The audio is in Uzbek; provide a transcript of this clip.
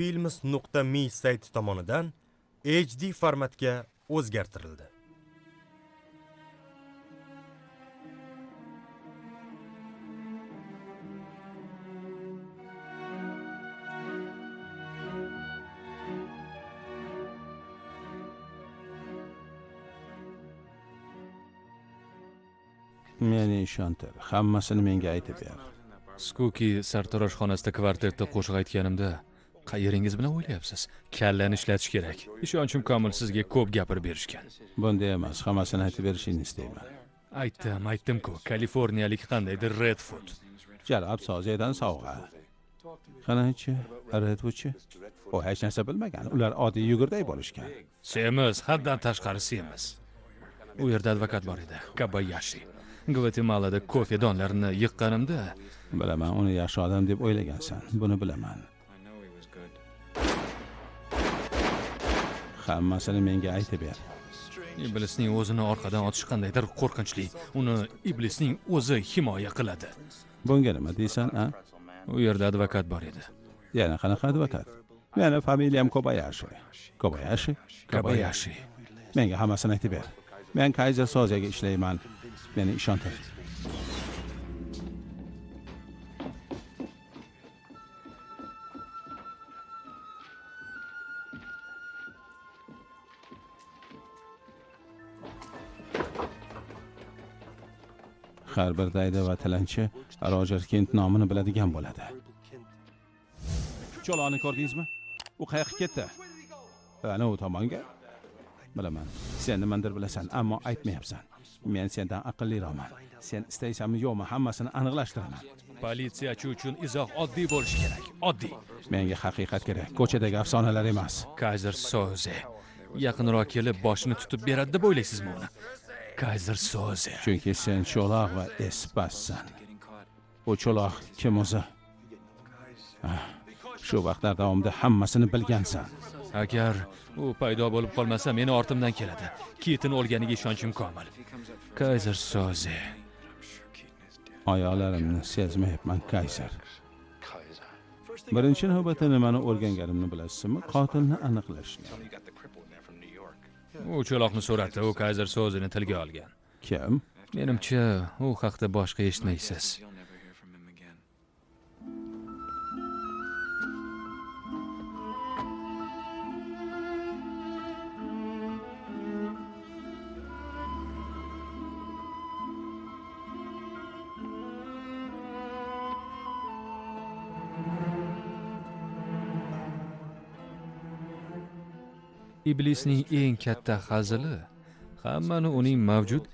Films.me sayti tomonidan HD formatga o'zgartirildi. Meni ishontir, hammasini menga aytib ber. Skuki sartaroshxonasida kvartetda qo'shiq aytganimda qayeringiz bilan o'ylayapsiz? Kallani ishlatish kerak. Ishonchim komil, sizga ko'p gapirib berishgan. Bunday emas, hammasini aytib berishingni istayman. Aytdim, aytdim-ku, Kaliforniyalik qandaydir Redfoot. Jalab Sozedan sovg'a. Qanaychi, Redwoodchi? U hech narsa bilmagan. Ular oddiy yugurday bo'lishgan. Semiz, haddan tashqari semiz. U yerda advokat bor edi, Kobayashi. Gvatemalada kofe donlarini yiqqanimda... Bilaman, uni yaxshi odam deb o'ylagansan. Buni bilaman. Hammasini menga aytib ber. Iblisning o'zini orqadan otish qandaydir qo'rqinchli. Uni iblisning o'zi himoya qiladi. Bunga nima deysan, a? U yerda advokat bor edi. Yana qanaqa advokat? Meni familiyam Kobayashi. Kobayashi? Kobayashi. Menga hammasini aytib ber. Men Kaiser Soze'ga ishlayman. Meni ishontir. Har bir dayda va tilanchi Rojer Kent nomini biladigan bo'ladi. Cho'loqni ko'rdingizmi? U qayoqqa ketdi? Ana u tomonga. Bilaman, sen nimadir bilasan, ammo aytmayapsan. Men sendan aqlliroqman. Sen istaysanmi yo'qmi, hammasini aniqlashtiraman. Politsiyachi uchun izoh oddiy bo'lishi kerak. Oddiy. Menga haqiqat kerak, ko'chadagi afsonalar emas. Kaiser Soze yaqinroq kelib boshini tutib beradi deb o'ylaysizmi uni? Kaiser Soze. Chunki sen cho'loq va espassan. U cho'loq kim o'zi? Shu vaqtlar davomida hammasini bilgansan. Agar u paydo bo'lib qolmasa, meni ortimdan keladi. Keaton o'lganiga ishonchim komil. Kaiser Soze. Oyoqlarimni sezmayapman, Kaiser. Birinchi navbatda nimani o'rganganimni bilasizmi? Qotilni aniqlashni. U cho'loqni suratda, u Kaiser Sozeni tilga olgan. Kim? Menimcha, u haqda boshqa eshitmaysiz. Iblisning eng katta hazili hammani uning mavjud